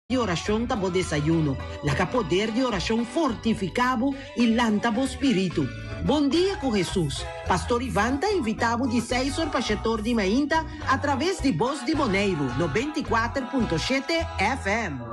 Di orashon ta bo desayuno. Laga poder di orashon fortifiká bo i lanta bo spiritu. Bon dia ku Hesus! Pastor Ivan ta invitá bo di seis or pa shetor di mainta atraves di Bos di Boneiru 94.7 FM.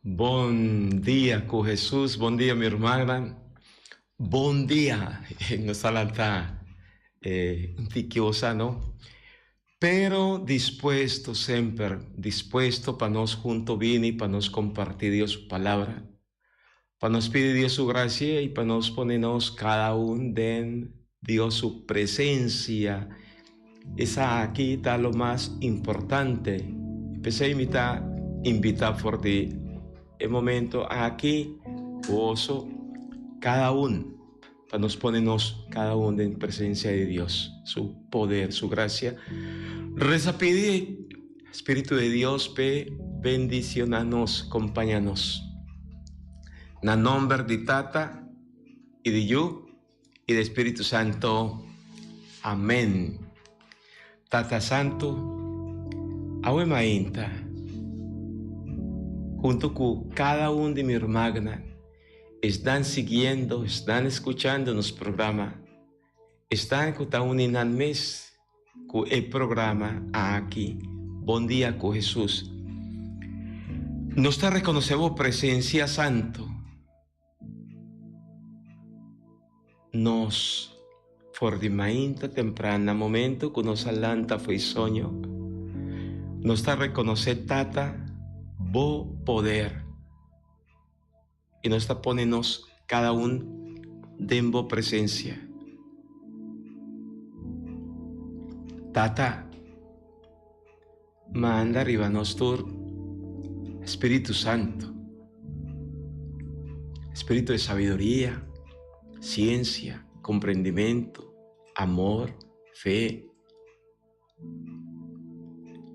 Bon dia ku Hesus, bon dia mi rumannan, bon dia nos a lanta un tiki osa no, pero dispuesto semper, dispuesto pa nos hunto bini pa nos comparti Dios su palabra, pa nos pidi Dios su gracia y pa nos pone nos cada un den Dios su presencia. Esaki ta lo mas importante. P'esei mi ta invitá for di e momento aki boso kada un pa nos pone nos kada un den presencia di Dios, su poder, su gracia. Reza pidi Spiritu di Dios p'e bendiciona nos, compaña nos. Na nomber di Tata y di Yu y di Spiritu Santo. Amen. Tata Santo, awe mainta, hunto cu cada un di mi rumannan, esnan siguiendo, esnan escuchando nos programa, esnan cu ta uni nan mes cu e programa aki, Bon Dia cu Jesus. Nos ta reconoce bo presencia santo. Nos for di mainta tempran na momento cu nos a lanta fo'i soño, nos ta reconoce Tata bo poder y nos ta pone nos cada un den bo presencia. Tata, Manda riba nos tur Spiritu Santo, Spiritu di sabiduria, siensia, komprendimentu, amor, fe,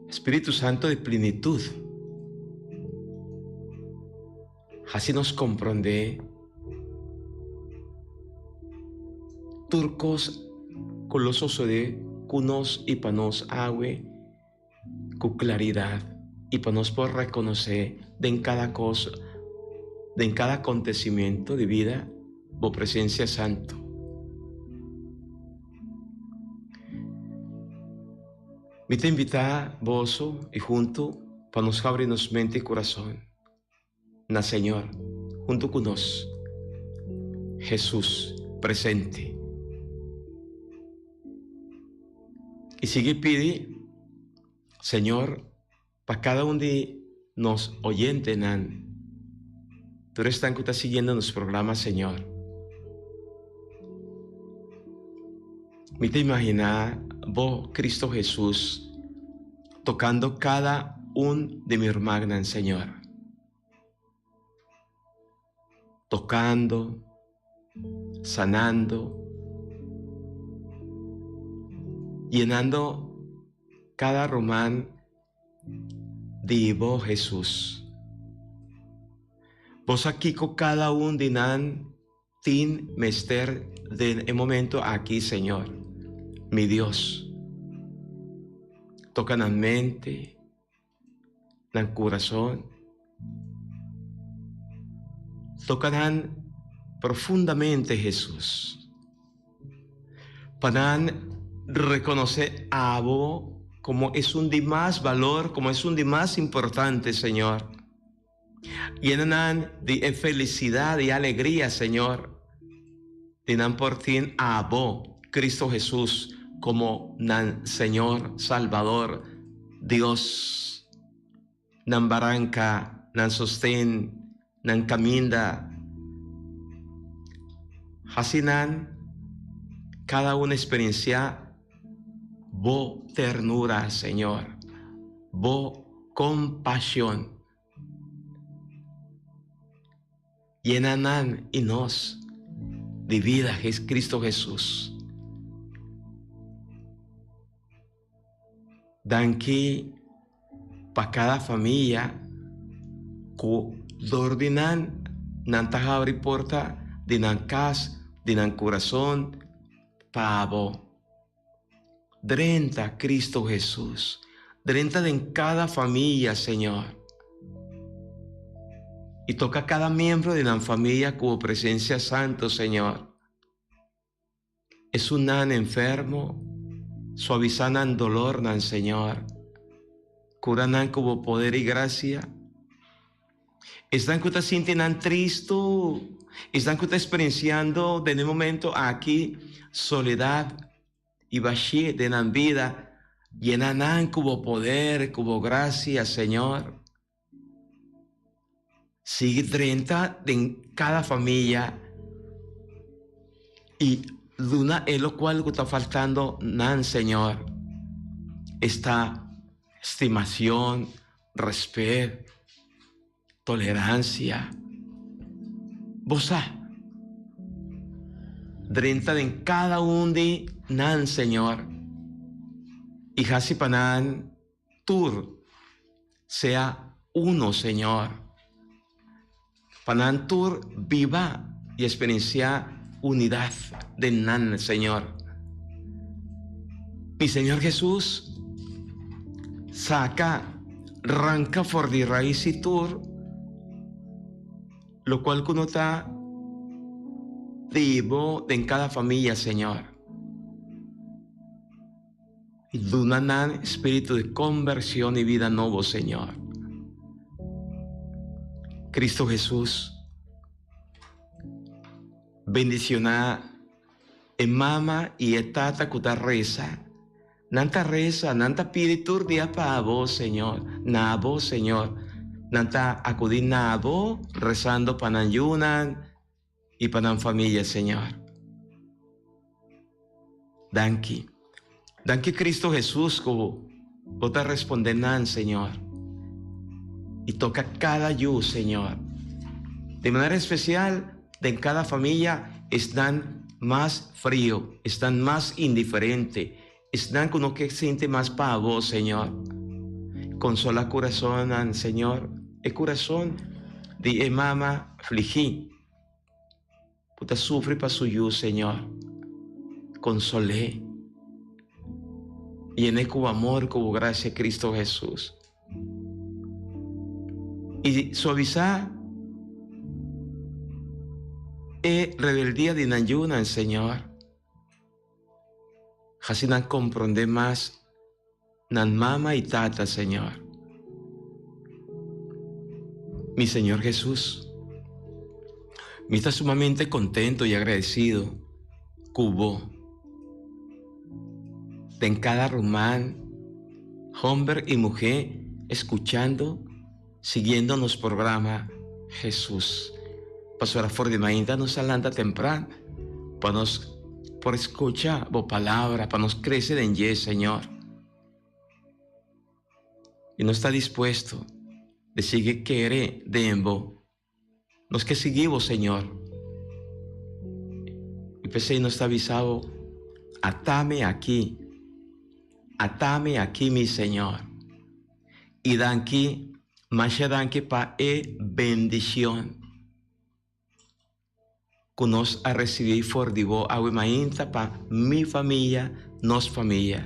Spiritu Santo di plenitut. Hasi nos komprondé tur kos ku lo sosodé ku nos i pa nos awe ku klaridat i pa nos por rekonosé den kada kos, den kada akontesimentu di bida, bo presensia santu. Mi ta invitá boso i huntu pa nos habri nos mente i kurason. Na Señor hunto cu nos, Jesus presente. Y sigui pidi Señor pa cada un di nos oyentenan, tur esnan cu ta siguiendo nos programa Señor. Mi ta imagina bo Cristo Jesus tocando cada un di mi rumannan Señor. Tocando, sanando, yenando cada ruman di bo Jesus. Bo sa kico cada un di nan Tin mester den e momento aki, Señor, mi Dios. Toca nan mente, nan curason. Toca nan profundamente, Jesus, pa nan reconoce Abo como esun di mas balor, como esun di mas importante, Señor. Yena nan di e felicidad y alegria, Señor, di nan por tin Abo, Cristo Jesús, como nan Señor, Salvador, Dios, nan baranca, nan sosten, nan caminda. Haci nan cada un experiencia Bo ternura, Señor, Bo. Compasión. Yena nan y nos di vida, Cristo Jesús. Danki pa cada famia cu dor di nan, nan ta habri porta di nan cas, di nan curason pa bo. Drenta, Cristo Jesús. Drenta den cada famia, Señor. Y toca cada miembro di nan famia cu bo presencia santo, Señor. Esunnan enfermo, suavisa nan dolornan, Señor. Cura nan cu bo poder y gracia. Esnan cu ta sinti nan tristo, esnan cu ta experienciando den e momento aki soledad y bashie den nan bida, yena nan cu bo poder, cu bo gracia, Señor. Sigui drenta den cada familia y duna e locual cu ta faltando nan, Señor. Esta stimacion, respet, tolerancia. Bo sa. Drenta den cada un di nan, Señor, y haci pa nan tur sea uno, Señor. Pa nan tur biba y experiencia unidad den nan, Señor. Mi Señor Jesús, saca, ranca for di raiz y tur locual cu no ta di bo den cada familia, Señor. Y duna nan spiritu di conversion y vida nobo, Señor. Cristo Jesús, bendiciona e mama y e tata cu ta reza. Nan ta reza, nan ta pidi tur dia pa Abo, Señor, na Abo, Señor. Nan ta acudi na Abo rezando pa nan yunan y pa nan familia, Señor. Danki. Danki Cristo Jesus cu Bo ta responde nan, Señor. Y toca cada yu, Señor. Di manera especial den cada familia esnan mas frio, esnan mas indiferente, esnan cu no ke sinti mas pa Bo, Señor. Consola curazonnan, Señor, e curazon di e mama afligi. Ku ta sufri pa su yu, Señor, konsol'é. Yen'é ku bo amor, ku bo grasia, Kristu Hesus. I suavisá e rebeldia di nan yunan, Señor. Hasi nan komprondé mas nan mama i tata, Señor. Mi Señor Hesus, mi ta sumamente kontento i agradesido ku Bo den kada ruman, homber i muhé eskuchando, siguiendo nos programa Hesus. Pasobra for di mainta nos a lanta tempran pa nos por skucha Bo Palabra, pa nos krese den dje, Señor. I nos ta dispuesto di sigui kere den Bo. Nos ke sigui Bo, Señor. I p'esei nos ta bisa Bo, Atame aki, atame aki, mi Señor. I danki, masha danki pa e bendicion cu nos a recibi for di Bo awe mainta pa mi famia, nos famia.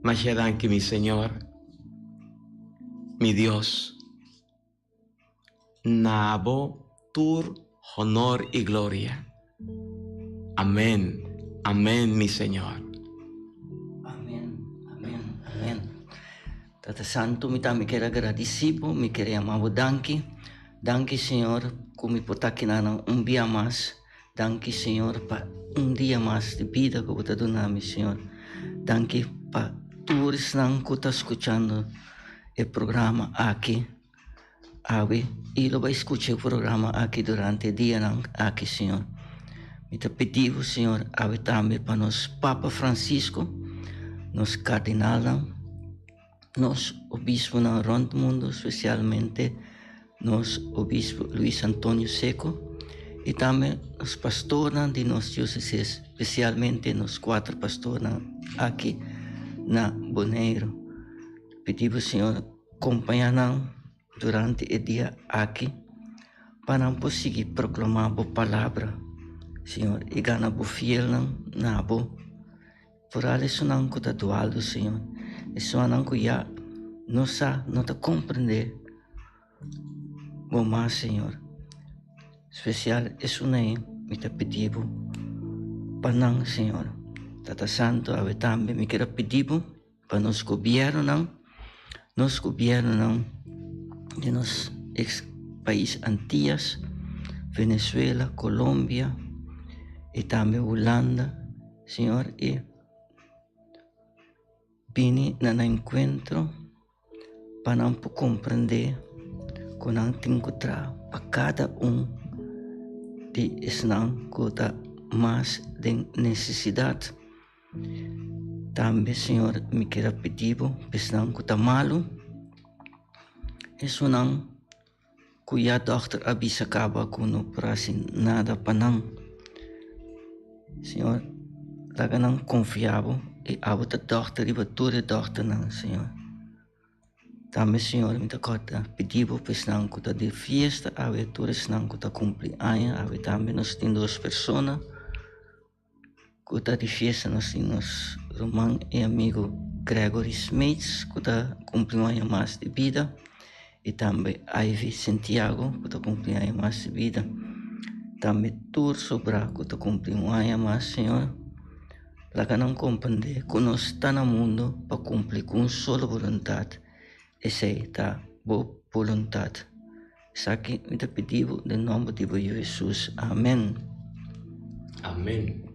Masha danki, mi Señor, mi Dios. Na Bo tur honor y gloria. Amen, amen mi Señor. Amen, amen, amen. Tata Santo, mi tambe kier a gradisi bo, mi kier yama bo danki. Danki Señor ku mi por ta kinanan un bia mas. Danki Señor pa un dia mas di bida ku bo ta duna mi Señor. Danki pa tur esnan ku ta skuchando e programa aki awe i lo bai skucha e programa aki durante e dianan aki Señor. Mi ta pidi bo Señor awe tambe pa nos Papa Francisco, nos kardinalnan. nos obisponan rond mundo, spesialmente nos obispo Luis Antonio Seco i tambe nos pastornan di nos diosesis, spesialmente nos kuater pastornan aki na Boneiru. Pidi bo Señor kompaña nan durante e dia aki pa nan por sigui proklamá bo palabra, Señor, i gana bo fielnan na bo. Foral esunnan ku ta dualdu, Señor, esunnan ku ya no sa, no ta komprendé Bo mas, Señor. Spesial esun ei mi ta pidi Bo pa nan, Señor. Tata Santu, awe tambe mi kier a pidi Bo pa nos gobièrnunan, nos gobièrnunan di nos eks pais Antias, Venezuela, Colombia i tambe Hulanda. Señor i bini na nan enkuentro pa nan por komprendé ku nan tin ku traha pa kada un di esnan ku ta mas den nesesidat. Tambe Señor mi kier a pidi bo pa esnan ku ta malu, esunnan Ku ya dòkter a bisa kaba ku no por hasi nada pa nan. Señor, laga nan konfia bo i abo ta dòkter riba tur e dòkternan, Señor. Tambe, Señor, mi ta kòrda pidi bo pa esnan ku ta di fiesta awe, tur esnan ku ta kumpli aña awe tambe nos tin dos persona. Ku ta di fiesta nos tin nos ruman i amigu Gregory Smeets ku ta kumpli un aña mas di bida i tambe Ivy Santiago ku ta kumpli un aña mas di bida. Tambe tur sobrá ku ta kumpli un aña mas Señor laga nan komprendé ku nos ta na mundu pa kumpli ku un solo boluntat esei ta bo boluntat. Esaki mi ta pidi bo den nomber di bo Yu Hesus. Amen. Amen.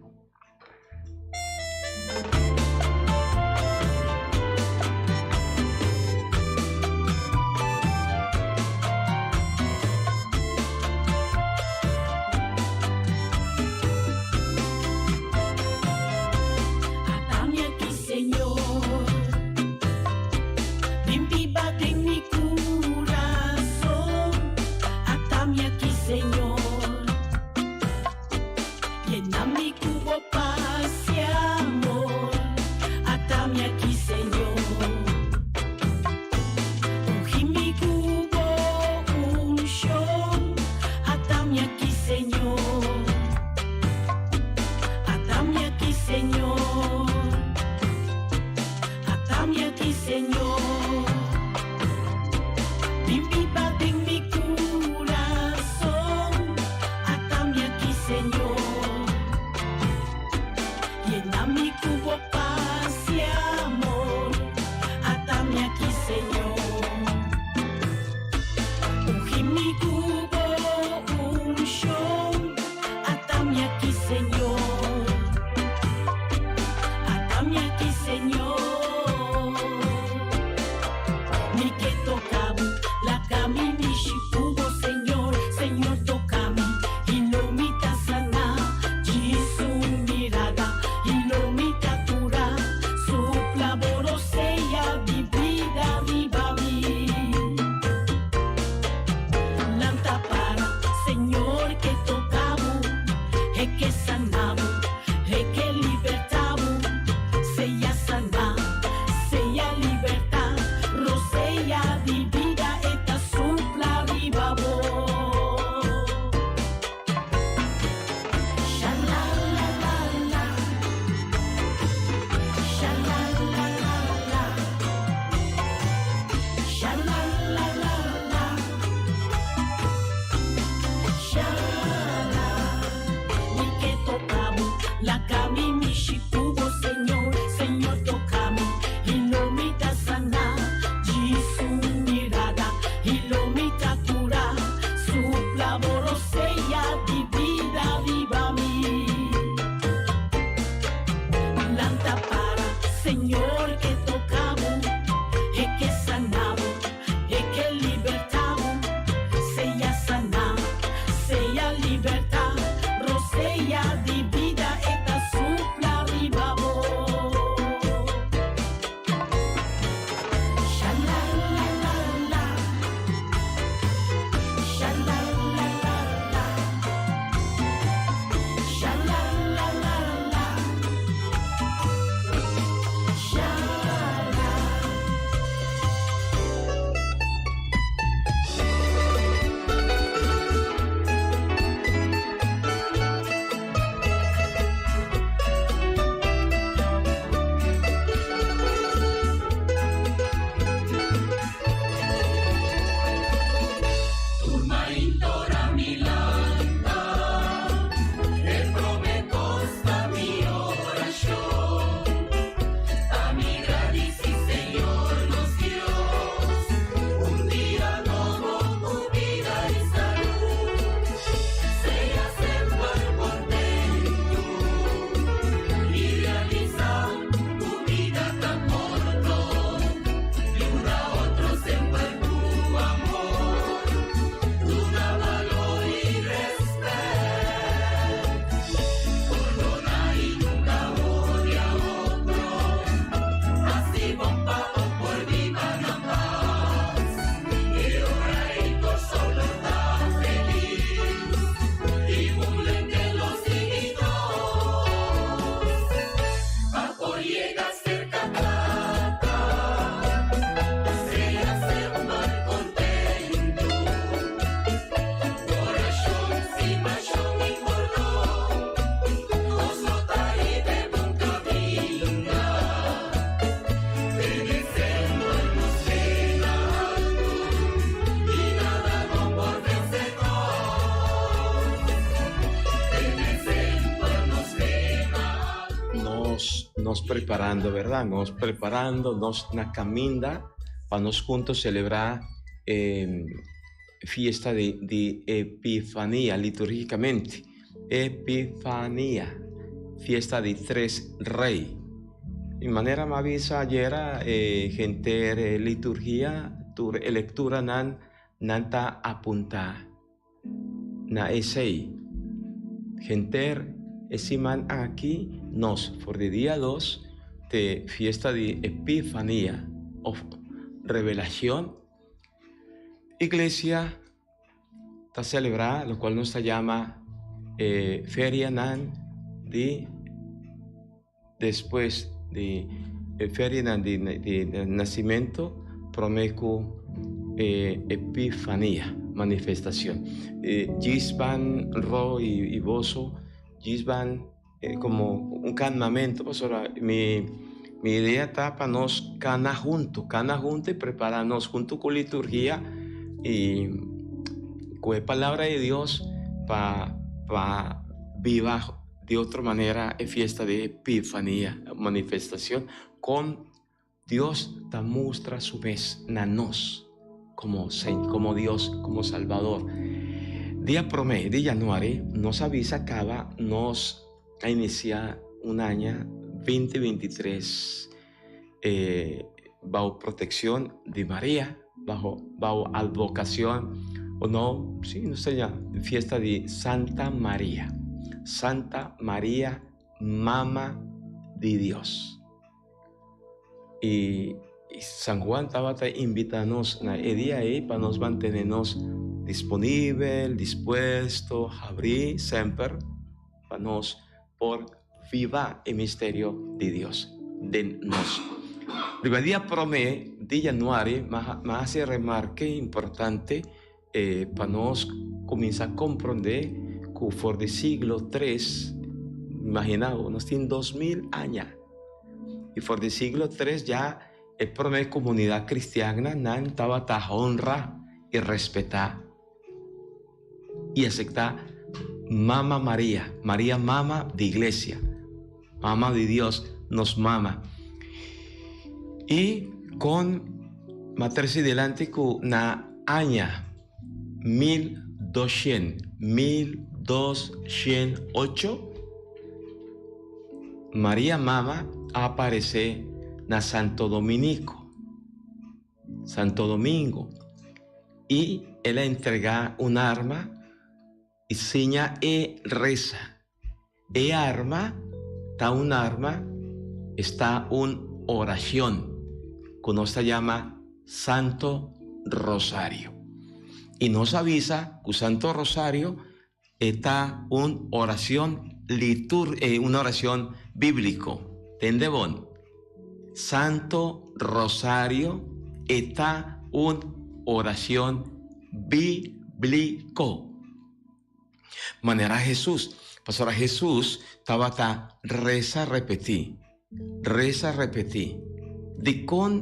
Nos preparando, verdad? Nos preparando, nos na caminda pa nos junto celebra eh, fiesta de, de Epifanía, litúrgicamente. Epifanía, fiesta de tres rey. Di manera mi a bisa ayera e henter e liturgia tur e lecturanan nan ta apunta na esey. Henter e siman aki nos for di dia dos te fiesta di Epifania of Revelacion Iglesia ta selebrá lokual nos ta yama e ferianan di despues di e ferianan di di nasimentu promé ku e Epifania, manifestashon. E djis ban ro i boso, djis ban komo un kanmamentu pasobra mi mi idea ta pa nos kana huntu, kana huntu i prepara nos huntu ku liturgia i ku e palabra di Dios pa pa biba di otro manera e fiesta di Epifania, manifestacion con Dios ta mustra su mes na nos como como Dios, como Salvador. Dia prome di januari nos a bisa caba nos a inicia un aña 2023 eh, bao proteccion di Maria, bajo bao advocacion o no, si, nos ta fiesta di Santa Maria, Santa Maria Mama di Dios. Y San Juan tabata invita nos na e dia ei pa nos mantene nos disponibel, dispuesto, habrí semper pa nos por viva e misterio di Dios den nos. Riba dia promé di januari mi a hasi remarke importante pa nos kuminsá komprondé ku for di siglo tres, imaginá bo, nos tin 2000 aña, i for di siglo tres ya e promé komunidat kristiannan nan tabata honra i respetá i aceptá Mama Maria, Maria Mama di Iglesia, Mama di Dios, nos Mama. I kon m'a trese dilanti ku na aña 1200, 1208, Maria Mama a aparesé na Santo Dominico. Santo Domingo y el a entrega un arma y siña e reza. E arma ta un arma, esta un oracion cu nos ta yama Santo Rosario. Y nos a bisa cu Santo Rosario e ta un oracion litur e un oracion biblico. Tende bon. Santo Rosario e ta un oracion biblico. Manera Jesus, pasobra Jesus tabata reza repeti, reza repeti. Dikon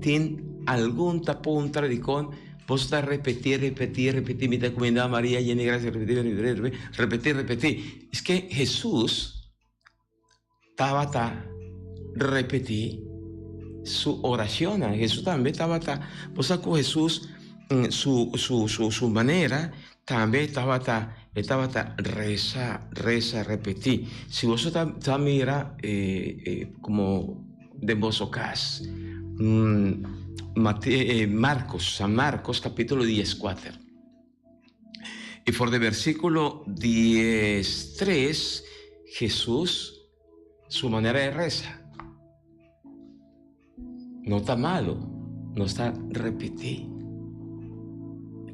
tin algun ta puntra dikon bo ta repeti, repeti, repeti, mi ta kumindá Maria yena di grasia, repeti, repeti, repeti, repeti, repeti. Eske Jesus tabata repeti su oracionnan. Jesús tambe tabata, bo sa cu Jesús su su su su manera tambe tabata e tabata reza, reza, repeti. Si boso ta ta mira como den boso cas, Mate Marcos, San Marcos capítulo 14. I for di versíkulo 13, Hesus su manera di resa no ta malu, nos ta repetí.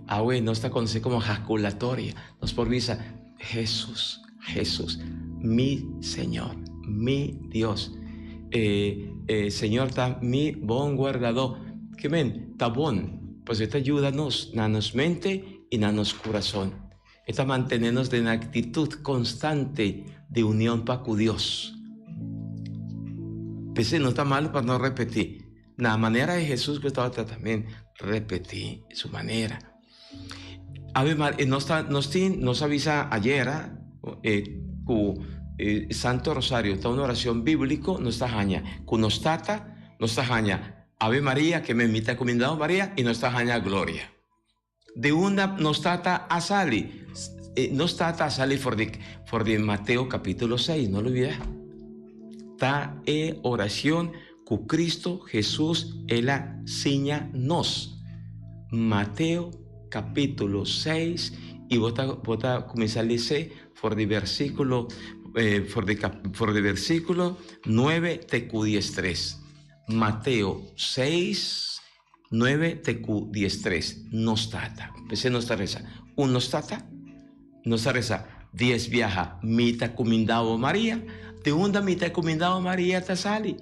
Awe nos ta konosé komo jakulatoria. Nos por bisa, Hesus, Hesus, mi Señor, mi Dios. E, e Señor ta mi bon guardadó. Ke men? Ta bon, pasobra e ta yuda nos na nos mente i na nos kurason. E ta mantené nos den aktitut konstante di union pa ku Dios. P'esei no ta malu pa nos repetí. Na manera di Hesus ku tabata tambe repetí su manera. Ave Maria, nos ta, nos tin, nos a bisa ayera, eh, ku Santo Rosario ta un oracion biblico, nos ta haña cu nos Tata, nos ta haña Ave Maria, ke men mi ta cumindao Maria, y nos ta haña Gloria. Di unda nos Tata a sali? Nos Tata a sali for di, for di Mateo capítulo 6, no lubida. Ta e oracion cu Cristo Jesus el a siña nos. Mateo capítulo 6, y bo ta, bo ta cuminsa lese for di versículo, for di, for di versículo 9 te cu 13. Mateo 6, 9 te cu 13. Nos Tata. P'esei nos ta resa un Nos Tata, nos ta resa dies biaha Mi ta cumindao Maria. Di unda Mi ta cumindao Maria ta sali?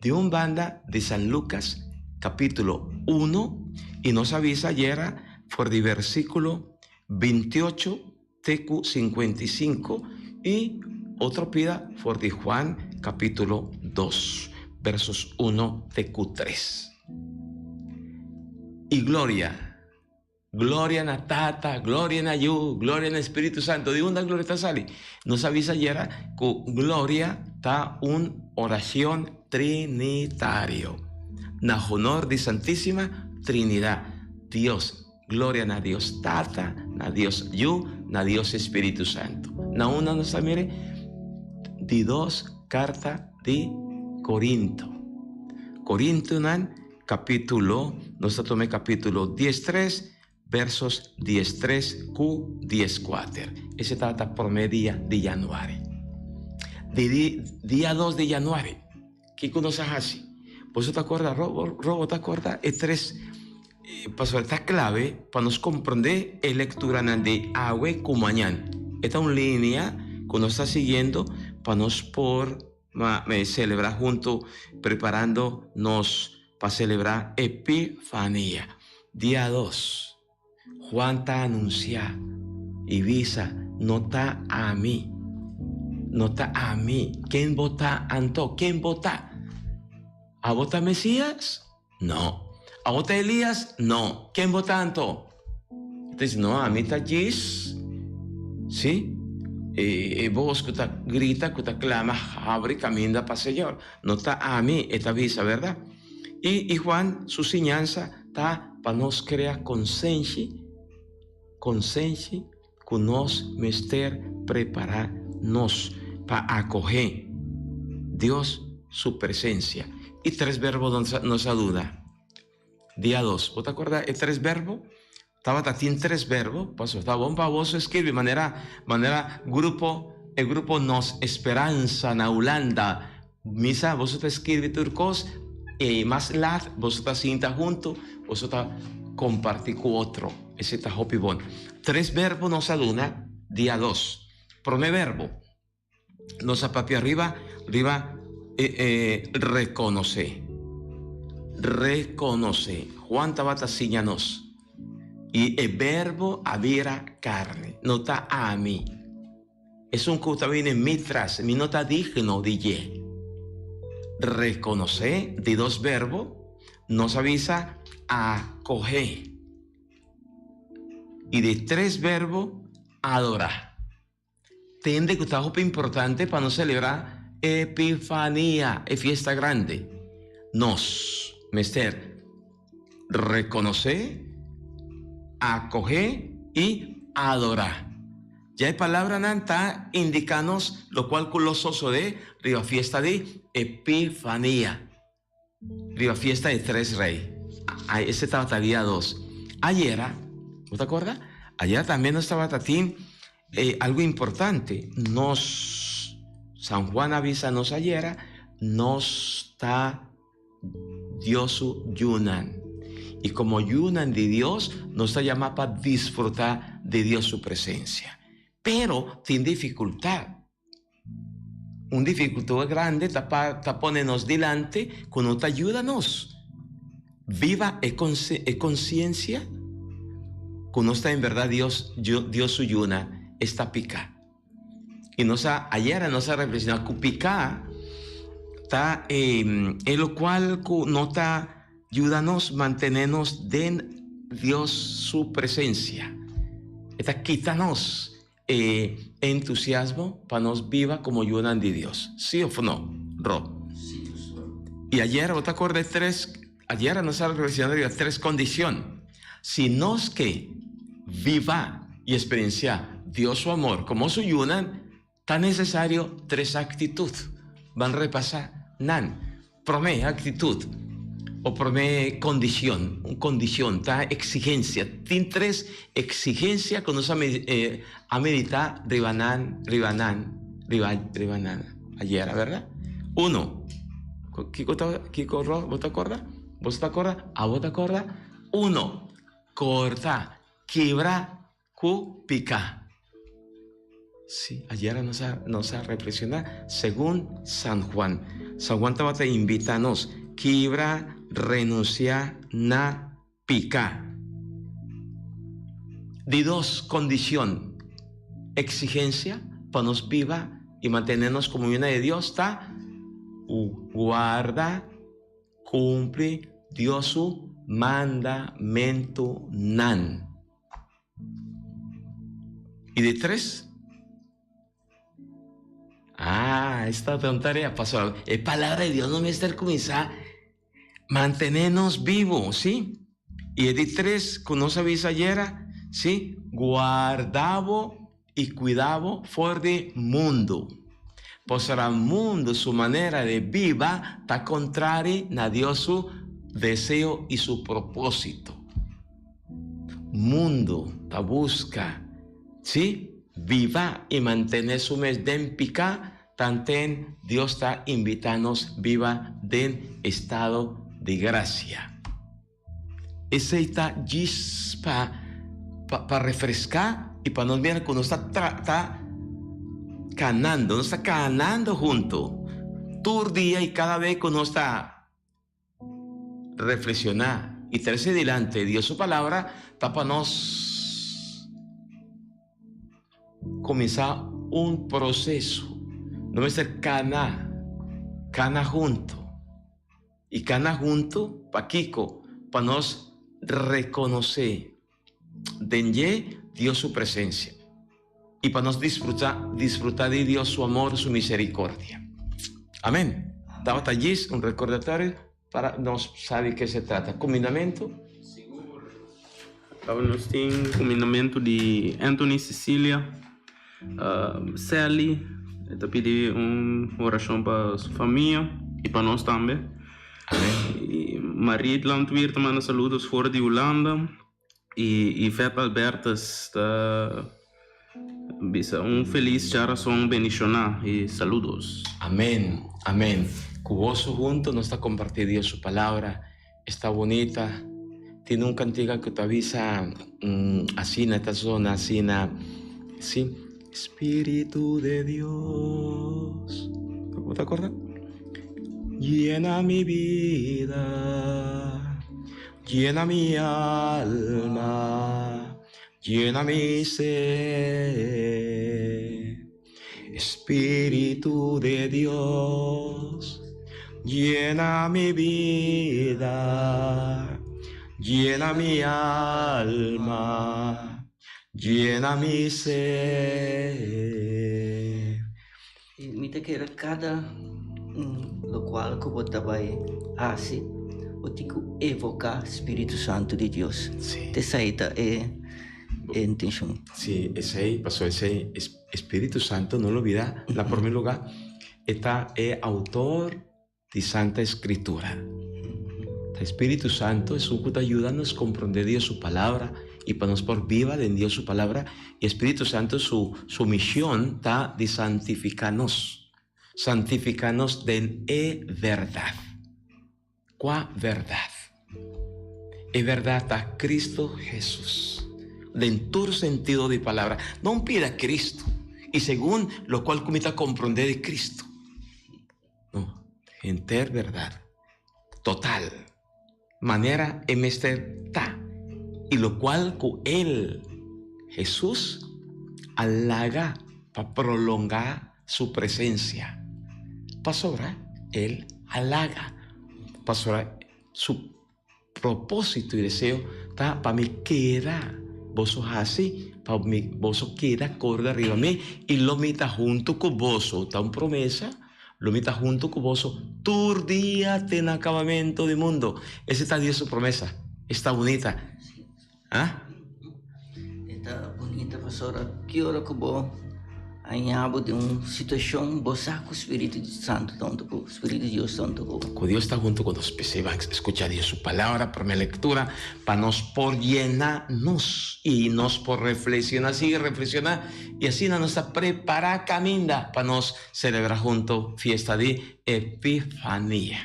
Di un banda di San Lucas capítulo 1 y nos a bisa ayera for di versículo 28 te cu 55 y otro pida for di Juan capítulo 2 versos 1 te cu 3. Y gloria, gloria na Tata, gloria na Yu, gloria na Spiritu Santo. Di unda gloria ta sali? Nos a bisa ayera cu gloria ta un oracion trinitario na honor di Santísima Trinidad, Dios. Gloria na Dios Tata, na Dios Yu, na Dios Spiritu Santo. Na unda nos ta mire? Di dos carta di Corinto. Corintonan capitulo, nos ta tuma e capitulo 13, versos 13 cu 14. Ese tabata prome dia di januari. Di dia 2 di januari, kico nos a haci? Boso ta corda, Robo, Robo ta corda e tres Pasobra ta clave pa nos comprende e lecturanan di awe cu mañan. E ta un linea cu nos ta siguiendo pa nos por celebra hunto preparando nos pa celebra Epifania. Dia dos, Juan ta anuncia y bisa, No ta ami, no ta ami. Ken bo ta anto? Ken bo ta? Abo ta Mesías? No. Abo ta Elias? No. Ken bo ta anto? E ta dici, No, ami ta djis. Sí, e, e bos ku ta grita, ku ta klama, Habri kaminda pa Señor. No ta ami, e ta bisa, bèrdat? I, i Juan su siñansa ta pa nos krea konsenshi, konsenshi ku nos mester prepará nos pa akohé Dios su presensia. I tres verbo nos a duna dia dos. Bo ta kòrda e tres verbo? Tabata tin tres verbo, pasobra ta bon pa boso skirbi manera manera grupo e grupo Nos Esperansa na Hulanda. Misa boso ta skirbi tur kos i mas lat boso ta sinta huntu, boso ta kompartí ku otro. Esei ta hopi bon. Tres verbo nos a duna dia dos. Promé verbo, nos a papia riba riba e rekonosé. Rekonosé. Juan tabata siña nos. I e verbo a bira karni. No ta ami. Esun ku ta bini mi tras, mi no ta digno di dje. Rekonosé, di dos verbo, nos a bisa akohé. I di tres verbo, adorá. Tende ku ta hopi importante pa nos selebrá Epifania, e fiesta grandi. Nos mester rekonosé, akohé i adorá. Ya e palabranan ta indiká nos lokual ku lo sosodé riba fiesta di Epifania, riba fiesta di Tres Rei. Ai, ese tabata dia dos. Ayera, bo ta kòrda? Ayera tambe nos tabata tin algu importante. Nos, San Juan a bisa nos ayera, nos ta Dios su yunan. I komo yunan di Dios, nos ta yamá pa disfrutá di Dios su presensia. Pero tin difikultat. Un difikultad grandi ta pa ta pone nos dilanti ku no ta yuda nos biba e e konsiensia ku nos ta en bèrdat Dios Dios su yunan esta piká. I nos a, ayera nos a reflexiona ku piká ta e lokual ku no ta yuda nos mantené nos den Dios su presensia. E ta kita nos. e entusiasmo pa nos biba komo yunan di Dios. Sí òf no, Rob? Sí, pastor. I ayer bo ta acorda e tres, ayer nos a reflexiona riba tres condicion. Si nos ke biba i experiencia Dios su amor komo su yunan, ta necesario tres actitud. Ban repasa nan. Prome actitud o prome condicion, un condicion ta exigencia. Tin tres exigencia cu nos a a medita riba nan, riba nan, riba riba nan ayera, verdad? Uno, kico ta kico Ro bo ta corda? Boso ta corda? Abo ta corda? Uno, corta, kibra Ku piká. Sí, ayera nos a nos a reflekshoná segun San Juan. San Juan tabata invitá nos kibra renunsiá na piká. Di dos kondishon, eksigensia pa nos biba i mantené nos komunion di Dios ta guarda kumpli Dios su mandamentunan. Y di tres? Ah, esta ta un tarea pasobra e palabra di Dios no mester cuminsa mantene nos bibo, si? Y e di tres cu nos a bisa ayera, si, guarda bo y cuida bo for di mundo. Pasobra mundo su manera di biba ta contrari na Dios su deseo y su proposito. Mundu ta buska, sí, biba i mantené su mes den piká, tanten Dios ta invitá nos biba den estado di grasia. Esei ta djis pa pa refreská i pa nos mira ku nos ta ta kanando, nos ta kanando huntu tur dia i kada bes ku nos ta Reflexioná i trese dilanti Dios su Palabra ta pa nos kuminsá un proseso. No mester kana, kana huntu. I kana huntu pakiko? Pa nos rekonosé den dje Dios su presensia i pa nos disfrutá disfrutá di Dios su amor, su misericordia. Amén. Tabata djis un recordatorio para nos sa di ke se trata. Cumindamentu? Sigur. Tabata nos tin cumindamentu di Anthony Cecilia. Sally e ta pidi un oracion pa su famia y pa nos tambe. Y Mariet Landweer ta manda saludos for di Hulanda. Y Yvette Albertus ta bisa un feliz djarason bendiciona y saludos. Amen, amen. Cu boso hunto nos ta comparti Dios su palabra. Esta bunita. Tin un cantica cu ta bisa asina, ta sona asina, si. Spiritu de Dios. Bo ta acorda? Llena mi bida, llena mi alma, llena mi ser. Espíritu de Dios, llena mi bida, llena mi alma, llena mi ser. Mi ta kere kada lokual ku bo ta bai hasi, bo tin ku evoká Spiritu Santu di Dios. Esei ta e intenshon. Sí, esei, pasobra esei Spiritu Santo, no lo bida, na prome lugar, e ta e autor di Santa Escritura. Ta Spiritu Santo esun cu ta yuda nos comprende Dios su Palabra y pa nos por biba den Dios su Palabra. Y Spiritu Santo su, su mision ta di santifica nos, santifica nos den e berdad. Kua bèrdat? E bèrdat ta Kristu Hesus, den tur sentido di palabra. No un pida Kristu, i segun lokual ku mi ta komprondé di Kristu. No, henter bèrdat, total, manera e mester ta, i lokual ku El, Hesus, a laga pa prolongá su presencia, pasobra el halaga, pasobra su propósito y deseo ta pa mi keda. boso hasi pa mi boso keda korda riba mi i lo mi ta huntu ku boso. Ta un promesa, lo mi ta huntu ku boso tur dia te na akabamentu di mundu. Ese ta Dios su promesa. Esta bunita. Ah? E ta bunita pasobra ki ora ku bo haña bo den un situashon bo sa ku Spiritu Santu ta huntu ku bo, Spiritu di Dios ta huntu ku bo. Ku Dios ta huntu ku nos. P'esei ban skucha Dios su palabra, promé lektura, pa nos por yena nos i nos por reflekshoná, sigui reflekshoná i asina nos ta prepará kaminda pa nos selebrá huntu fiesta di Epifania.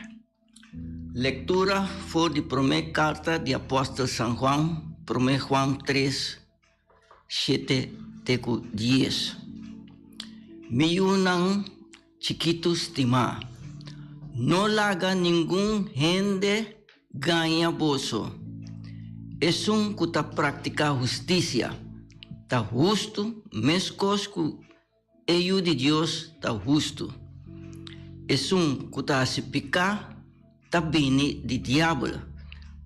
Lektura for di promé karta di apòstel San Juan, Promé Juan tres, shete te ku dies. Mi yunan chikitu stimá, no laga ningun hende gaña boso. Esun ku ta praktiká hustisia ta hustu meskos ku E Yu di Dios ta hustu. Esun ku ta hasi piká ta bini di Diabel,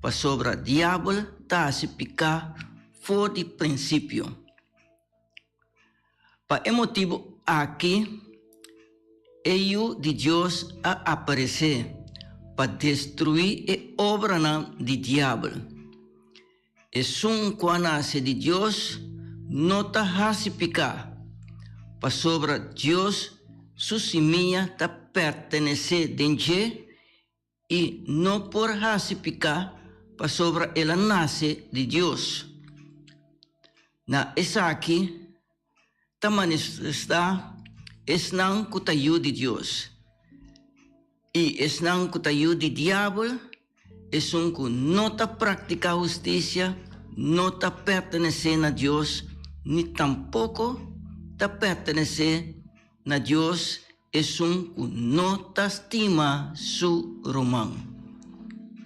pasobra Diabel ta hasi piká for di prinsipio. Pa e motibu aki e Yu di Dios a aparesé, pa destruí e obranan di Diabel. Esun ku a nase di Dios no ta hasi piká, pasobra Dios su simia ta pertenesé den dje i no por hasi piká pasobra el a nase di Dios. Na esaki ta manifestá esnan ku ta yu di Dios i esnan ku ta yu di Diabel, esun ku no ta praktiká hustisia no ta pertenesé na Dios ni tampoko ta pertenesé na Dios esun ku no ta stima su ruman.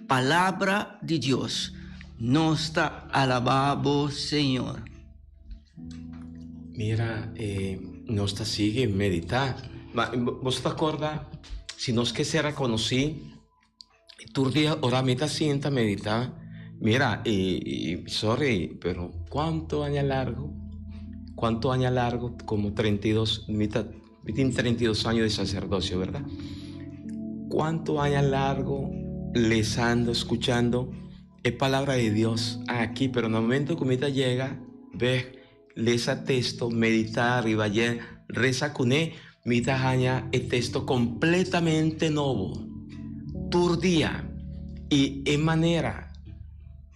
Palabra di Dios. Nos ta alabá bo, Señor. Mira, eh, nos ta sigui meditá. Ma boso ta korda, si nos ke ser rekonosí, tur dia ora mi ta sinta meditá, mira, i, i sorry, pero kuantu aña largu, kuantu aña largu, komo 32, mi ta, mi tin 32 años di sacerdocio, berdad? Kuantu aña largu lesando, skuchando e palabra di Dios aki, pero na momento ku mi ta yega, bek, lesa texto, meditá riba dje, resa kuné, mi ta haña e texto kompletamente nobo. Tur dia. I e manera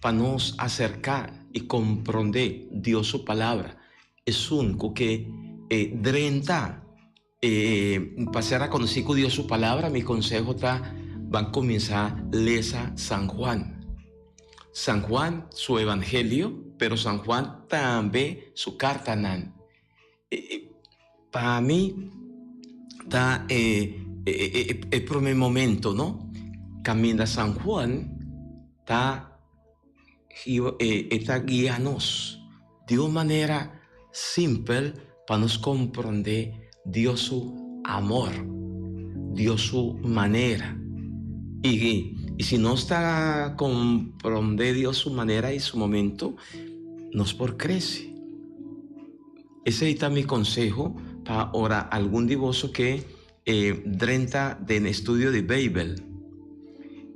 pa nos aserká i komprondé Dios su Palabra, esun ku ke e drenta e pa ser rekonosí ku Dios su Palabra, mi konseho ta ban kuminsá lesa San Juan. San Juan su Evangelio, pero San Juan tambe su kartanan. Pa mi ta e e promé momento, no, kaminda San Juan ta e ta guia nos di un manera simpel pa nos komprondé Dios su amor, Dios su manera. I si nos ta komprondé Dios su manera i su momento, nos por krese. Esei ta mi konseho pa ora algun di boso ke drenta den estudio di Beibel.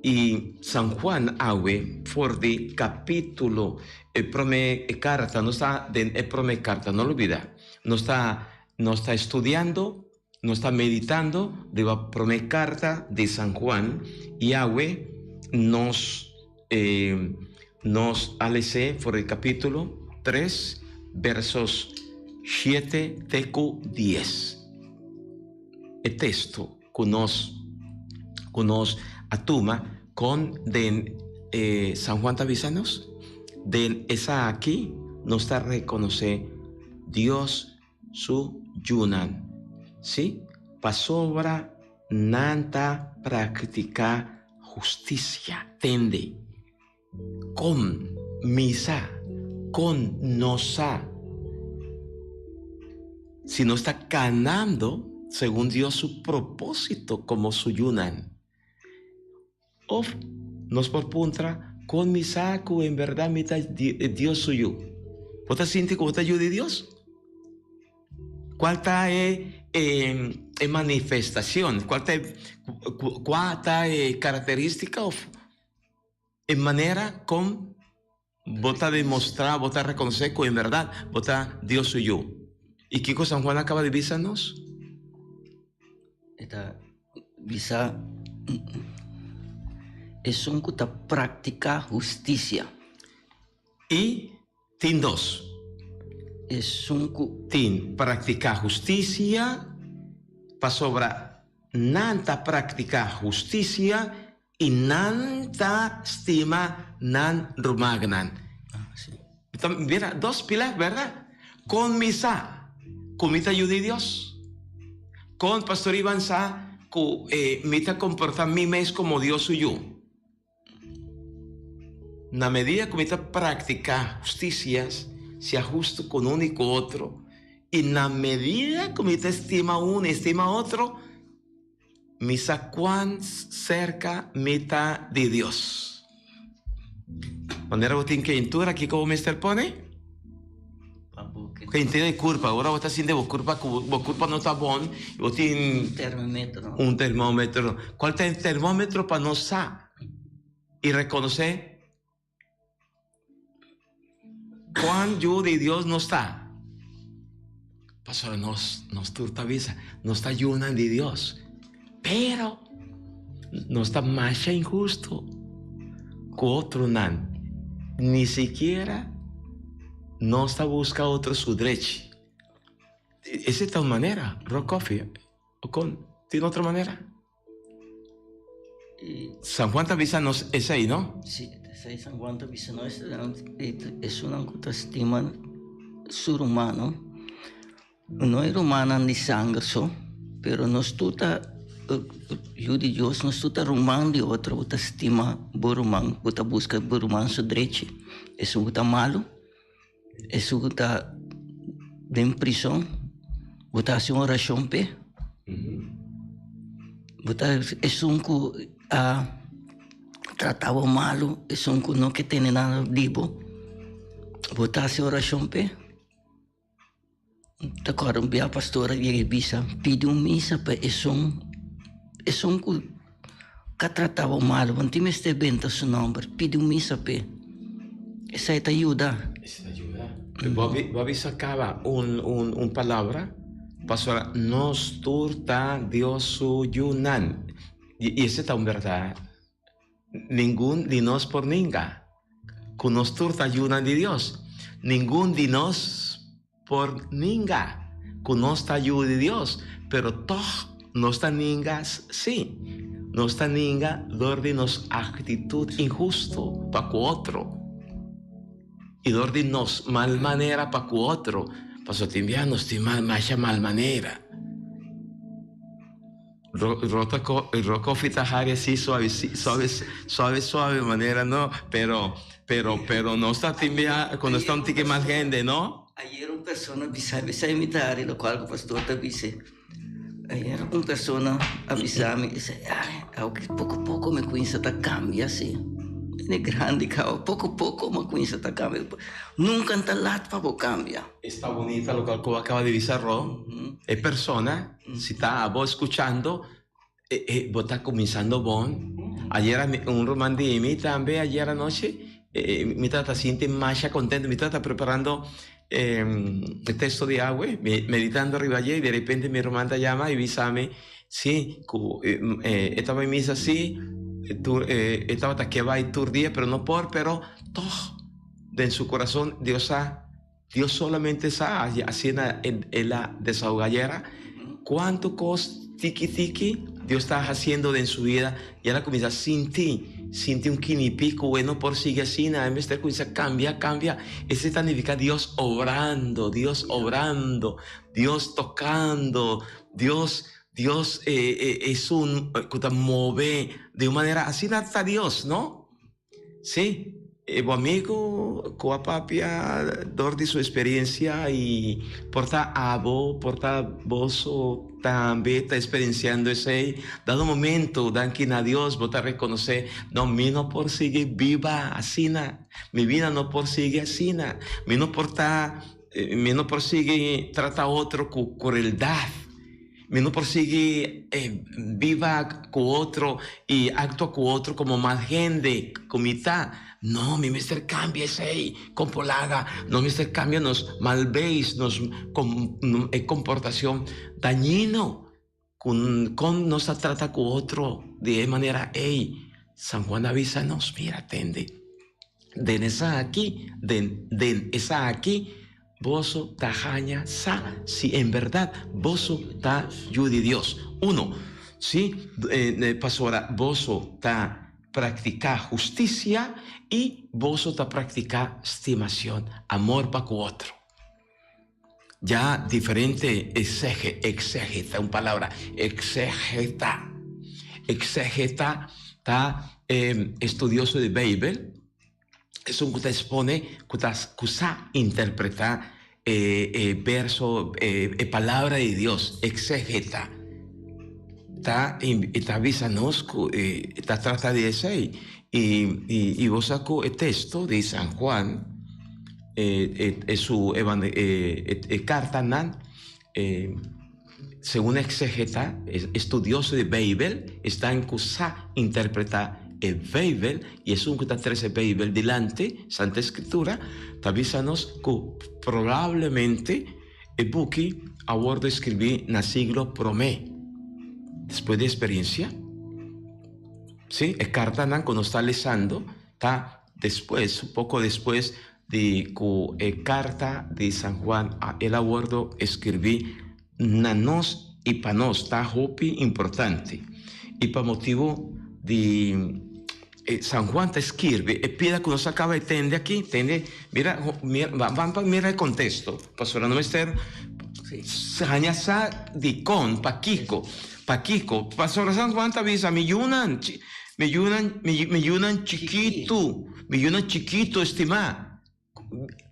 I San Juan awe for di kapítulo e promé karta, nos ta den e promé karta, no lubida, nos ta nos ta estudiando, nos ta meditando riba promé karta di San Juan i awe nos nos a les'é for di kapítulo tres versos shete te ku dies. E testo ku nos ku nos a tuma kon den e San Juan ta bisa nos? Den esaki nos ta rekonosé Dios su yunan, sí, pasobra nan ta praktiká hustisia. Tende kon mi sa, kon nos sa si nos ta kanando segun Dios su propósito komo su yunan. Of nos por puntra, Kon mi sa ku en bèrdat mi ta Dios su yu? Bo ta sinti ku bo ta yu di Dios? Kual ta e e manifestashon? Kual ta e kua ta e karakterístika òf e manera kon bo ta demostrá, bo ta rekonosé ku en bèrdat bo ta Dios su yu? I kiko San Juan a kaba di bisa nos? E ta bisa, Esun ku ta praktiká hustisia. I tin dos. Esun ku. Tin praktiká hustisia, pasobra nan ta praktiká hustisia i nan ta stima nan rumannan. Ta mira dos pilar, bèrdat? Kon mi sa ku mi ta yu di Dios? Kon Pastor Ivan sa ku mi ta komportá mi mes komo Dios su yu? Na medida ku mi ta praktiká hustisia, sea hustu ku un i ku otro, i na medida ku mi ta stima un i stima otro, mi sa kuan serka mi ta di Dios. Manera bo tin keintura, kiko bo mester pone? Keintura di kurpa. Ora bo ta sinti bo kurpa ku bo kurpa no ta bon, bo tin Un termometro. Un termometro. Kual ta e termometro pa nos sa i rekonosé kuan yu di Dios nos ta? Pasobra nos, nos tur ta bisa, nos ta yunan di Dios. Pero nos ta masha inhusto ku otronan. Ni sikiera nos ta buska otro su drechi. Ese ta un manera, Rock Coffee, o kon? Tin otro manera? San Juan ta bisa nos esei, no? Sí, esei San Juan ta bisa nos. Esunnan ku ta stima su rumannan, no e rumannan di sanger so, pero nos tur ta yu di Dios, nos tur ta ruman di otro. Bo ta stima bo ruman, bo ta buska bo ruman su drechi. Esun ku ta malu, esun ku ta den prison, bo ta hasi un orashon p'e. Bo ta esun ku a trata bo malu, esun ku no ke tene nada di bo, bo ta hasi orashon p'e. Ta kòrda un bia pastor a yega i bisa, pidi un misa pa esun, esun ku ka trata bo malu, bo no tin mester benta su nòmber, pidi un misa p'e. Esei ta yuda. Esei ta yuda. Bo a bisa kaba un un palabra, pasobra nos tur ta Dios su yunan. I esei ta un bèrdat. Ningun di nos por ninga ku nos tur ta yunan di Dios. Ningun di nos por ninga ku nos ta yu di Dios, pero tòg nos ta ninga sí. Nos ta ninga dor di nos aktitut inhustu pa ku otro i dor di nos mal manera pa ku otro, pasobra tin bia nos tin masha mal manera. Rocoffee ta hari así suave, suave, suave, suave manera, no? Pero, pero, pero nos ta tin bia cuando está un tiki mas hende, no? Ayer un persona bisa mi, esei mi ta hari locual cu pastor ta bisa. Ayer un persona a bisa mi, dice, ay, aunque poco poco mi cuminsa ta cambia así. Hende grandi caba, poco poco mi cuminsa ta cambia. Nunca ta lat pa bo cambia. Esta bunita locual cu bo acaba di bisa, Ro. E persona. Si ta abo escuchando, bo ta cuminsando bon. Ayer un ruman di mi tambe ayer anochi, mi tabata sinti masha contento. Mi tabata preparando e texto di awe, meditando riba dje, y de repente mi ruman ta yama y bisa mi, si, cu e tabata misa si, e tabata ke bay tur dia, pero no por, pero toch den su corazon Dios sa. Dios solamente sa, asina el a desahoga ayera, cuanto cos tiki tiki Dios ta haciendo den su vida y el a cuminsa sinti, sinti un kinipi cu e no por sigui asina, e mester cuminsa cambia, cambia. Esey ta nifica Dios obrando, Dios obrando, Dios tocando, Dios, Dios esun cu ta move di un manera, asina ta Dios, no? Sí, e bo amigo cu a papia dor di su experiencia y por ta abo, por ta boso. tambe ta experienciando esey. Dado momento, danki na Dios, bo ta reconoce, no, mi no por sigui biba asina. Mi bida no por sigui asina. Mi no por ta, mi no por sigui trata otro cu crueldad. Mi no por sigui biba cu otro y actua cu otro como mal hende cu mi ta. No, mi mester cambia esey. Con por laga? Nos mester cambia nos mal beis, nos comportacion dañino. Con con nos ta trata cu otro di e manera ey? San Juan a bisa nos, mira, tende, den esaki, den den esaki boso ta haña sa si en berdad boso ta yu di Dios. Uno, si, pasobra boso ta practica husticia y boso ta practica stimacion, amor pa cu otro. Ya diferente exege, exegeta, un palabra, exegeta. Exegeta ta estudioso di Bijbel, esun cu ta expone, cu ta cu sa interpreta e e verso, e e palabra di Dios, exegeta. Ta ta bisa nos cu ta trata di esey. Y y y bo sa cu e texto di San Juan, e e su e e cartanan, e segun exegeta, estudioso di Bijbel, esnan cu sa interpreta e Bijbel y esun cu ta trece Bijbel dilanti, Santa Escritura, ta bisa nos cu probablemente e buki a wordo escribi na siglo prome despues di experiencia. Si, e cartanan cu nos ta lesando ta despues, poco despues di cu e carta di San Juan a el a wordo escribi na nos y pa nos ta hopi importante. Y pa motibo di San Juan ta skirbi e pida cu nos a caba di tende aki, tende, mira, mira, ban pa mira e contexto, pasobra no mester haña sa dicon, pakico, pakico, pasobra San Juan ta bisa mi yunan, mi yunan, mi yunan chikitu, mi yunan chikitu estimá.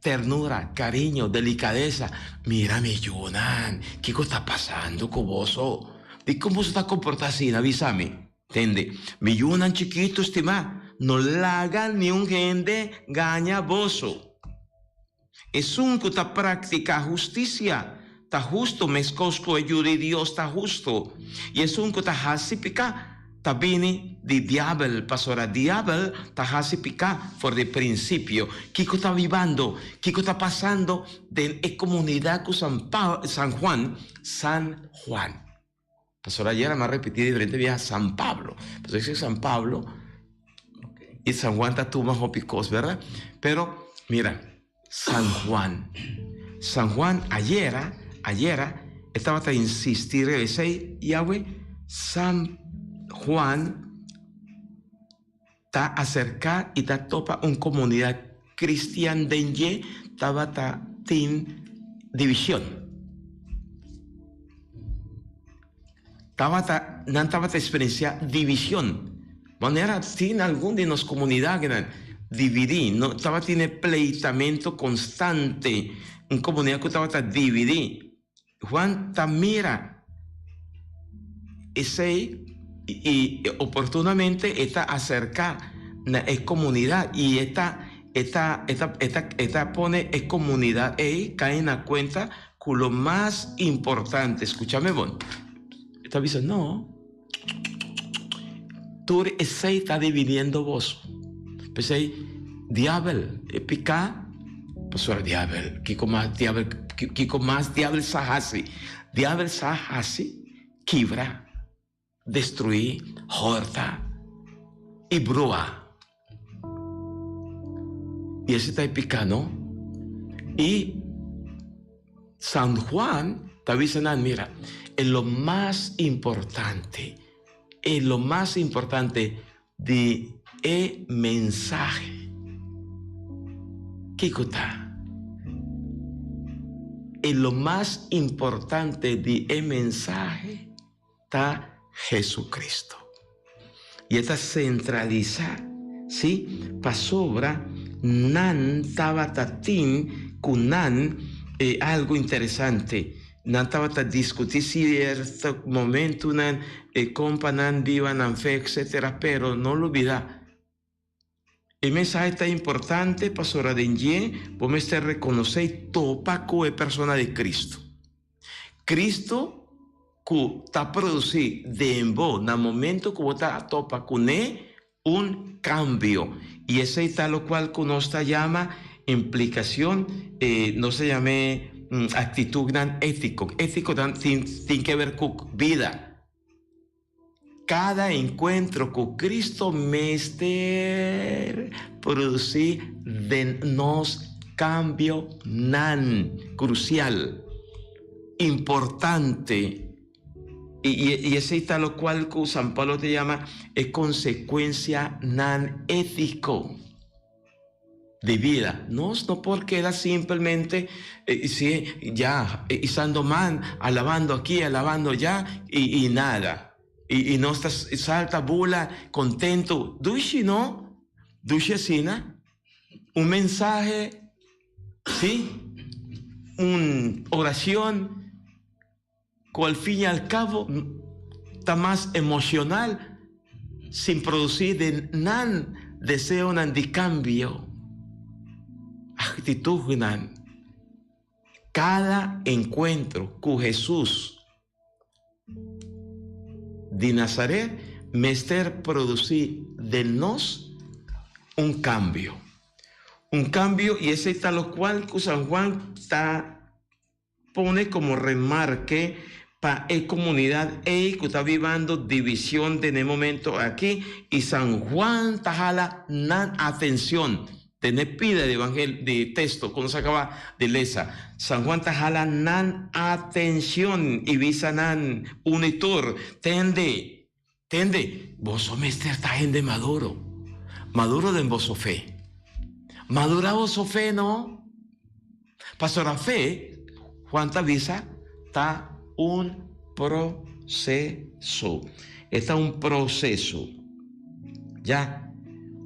Ternura, cariño, delicadeza. Mira mi yunan, kico ta pasando cu boso? Dicon boso ta comporta asina? Bisa mi. Tende, mi yunan chikito stimá, no laga niun hende gaña boso. Esun cu ta practica husticia ta husto mescos cu e Yu di Dios ta husto, y esun cu ta haci pica ta bini di diabel, pasobra diabel ta haci pica for di principio. Kico ta bibando? Kico ta pasando den e comunidad cu San San Juan, San Juan. Pasobra ayer a repeti diferente biaha San Pablo. Pasobra esei San Pablo y San Juan ta tuma hopi cos, verdad? Pero mira, San Juan. San Juan ayera, ayera e tabata insisti riba esei, Yahweh, San Juan ta acerca y ta topa un comunidad cristian den dje tabata tin division. Tabata, nan tabata experiencia division. Manera tin algun di nos comunidadnan dividi, no tabatin e pleitamento constante, un comunidad cu tabata dividi. Juan ta mira esei i oportunamente e ta aserká na e komunidat i e ta e ta e ta e ta e ta pone e komunidat ei kai na kuenta ku lo mas importante, skuchame bon, e ta bisa no, tur esei ta dividiendo boso. P'esei diabel e piká, pasobra diabel, kiko mas diabel, kiko mas diabel sa hasi? Diabel sa hasi kibra, destruí, hòrta i brua. I esei ta e piká, no? I San Juan ta bisa nan, mira, e lo mas importante, e lo mas importante Di e mensahe. Kiko ta e lo mas importante di e mensahe? Ta Jesucristo. I e ta sentralisá, sí, pasobra nan tabata tin ku nan e algu interesante. Nan tabata diskutí sierto momentunan e kon pa nan biba nan fe etcetera pero no lubidá e mensahe ta importante pasobra den dje bo mester rekonosé i topa ku e persona di Cristo. Cristo ku ta produsí den bo na momento ku bo ta topa kuné un cambio y esey ta locual cu nos ta yama implicacion, nos ta yam'e actitudnan etico. Eticonan tin tin ke ver cu bida. Cada encuentro cu Cristo mester produci den nos cambionan crucial, importante. I esei ta lokual ku San Pablo ta yama e konsekuensianan étiko di bida. Nos no por keda simpelmente si ya isando man, alabando aki, alabando allá i nada. I nos ta salta bula kontentu. Dushi no? Dushi asina? Un mensahe, si, un oracion. Cu al fin y al cabo ta mas emocional sin produci den nan deseonan di cambio, actitudnan. Cada encuentro cu Jesus di Nazaret mester produci den nos un cambio. Un cambio y esey ta locual cu San Juan ta Pone como remarke pa e comunidad ey cu ta bibando division den e momento aki y San Juan ta hala nan atencion. Tene pida di evangel di texto cu nos a caba di lesa. San Juan ta hala nan atencion y bisa nan uni tur, Tende, tende, boso mester ta hende maduro, maduro den boso fe. Madura boso fe no? Pasobra fe, Juan ta bisa, ta un proseso. E ta un proseso. Ya,